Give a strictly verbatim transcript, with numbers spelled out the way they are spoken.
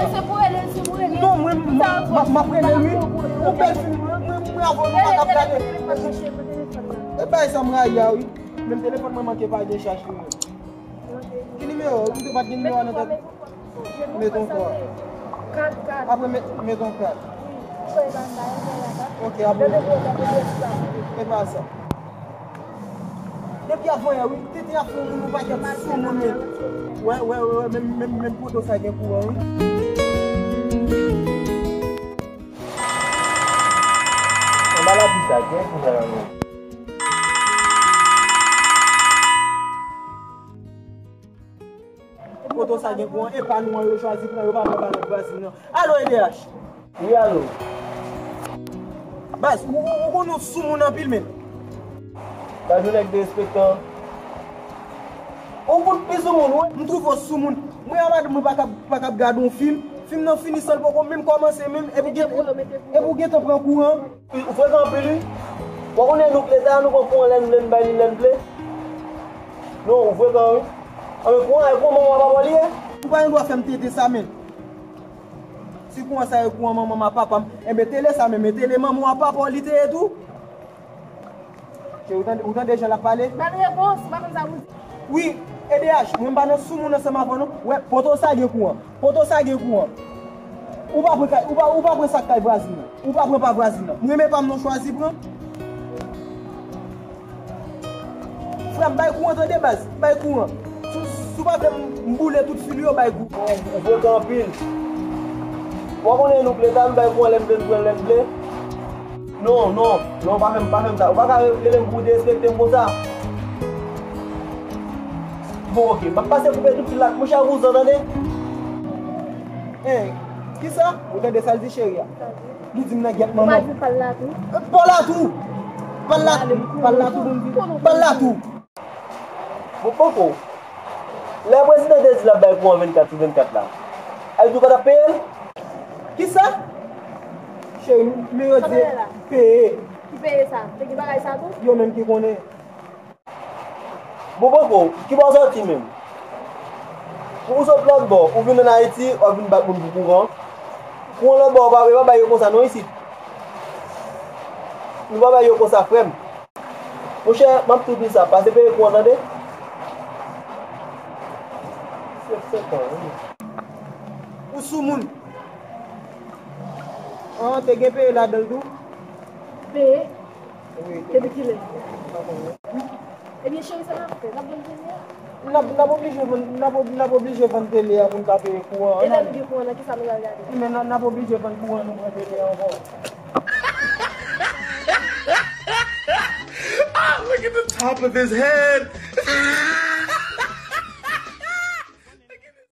Se pou rele l, se pou rele l. Non, mwen, m ap rele l, wi. Yon bèl fi, mwen, mwen, mwen avè w, nou pa t ap gade. E bay sa m rayi a, wi. Menm telefòn mwen manke pa gen chaj, wi. Ki nimewo? Ou te pa t gen nimewo a nan tèt? Met yon twa. Kat, kat. Apre, met, met yon kat. Wi. Ok, apre. E pa sa. Depi avan yè, wi, tete ap fè yon pakèt sou moun, wi. Wè, wè, wè, wè, menm, menm, menm poto sa gen kouran, wi. Anba lapli sa, gen kouran, wi. Poto sa gen kouran, e pa nou an yo chwazi pran, yo pa pran pa lòt vwazin nan. Alo, E D H. Wi, alo. Baz, ou, ou, ou konn ou sou moun anpil, men. Baz, ou nèg derespektan. Ou fout pi sou moun, wi. M twouve w sou moun. Mwen a madanm mwen pa kab, pa kab gade yon fim. Fim nan fini san l poko menm kòmanse menm. Epi gen, epi w gentan pran kouran. Ou frekan anpil, wi. Ou konnen nou k leta, nou pran kouran lè n vle, n bay li lè n vle. Non, ou frekan, wi. Anben, kouran, e kouran manman w a papa w li ye? Ou pa gen dwa fè m tete sa, men. Si kouran sa e kouran manman m a papa m, enben tele sa menm, e tele manman w a papa w li te ye tou? Cheri, ou tande, ou tande jan l ap pale? Ba l repons, ou pa konn sa pou di. Wi, E D H, mwen m pa nan sou moun ansanm avè w non. Wè, poto sa gen kouran. Poto sa gen kouran. Ou pa pran kay, ou pa, ou pa pran sa k kay vwazin nan. Ou pa pran pa vwazin nan. M renmen pa m non, chwazi pran. Frè m, bay kouran tande baz, bay kouran. Si, si w pa vle m, m boule tout fil yo, bay kouran. Ou, ou frekan anpil. Ou konnen nou k leta, m bay kouran lè m vle, m pran lè m vle. Non, non, non, pa fè m, pa fè m sa. Ou pa ka rele m pou w derespekte m konsa. Bon, oke, m ap pase koupe tout fil la ak mouch a vouzan, tande? Hein, kisa? Ou tande sa l di cheri a? Li di m nan gyèt manman. Ou pa di pa l la tou? Pa l la tou! Pa l la, pa l la tou, pou m di. Pa l la tou! Bon, poko. Lè prezidan te di l ap bay kouran vennkat sou vennkat la, Ayiti pa t ap peye l? Kisa? Cheri, men yo di peye. Ki peye sa? Te gen bagay sa tou? Yo menm ki konnen. Bon, poko, ki bò w sòti menm? Ou sot lòt bò, ou vin ann Ayiti, w ap vin bat moun pou kouran. Kouran lòt bò, yo pa, yo pa bay yo konsa non isit. Nou pa bay yo konsa, frè m. Monchè, m ap tou di sa, pase peye kouran, tande? Se, se tan, wi. Ou sou moun. An, te gen peye ladan l tou? Peye? Wi, te. Depi kilè? M pa konnen. Ebyen, cheri, sa n ap fè? N ap vann tele a? N ap, n ap oblije vann, n ap ob-, n ap oblije vann tele a pou n ka peye kouran an. E lè nou gen kouran an, kisa nou pral gade? Men n, n ap oblije vann kouran, nou pran tele a ankò. Ah, look at the top of his head.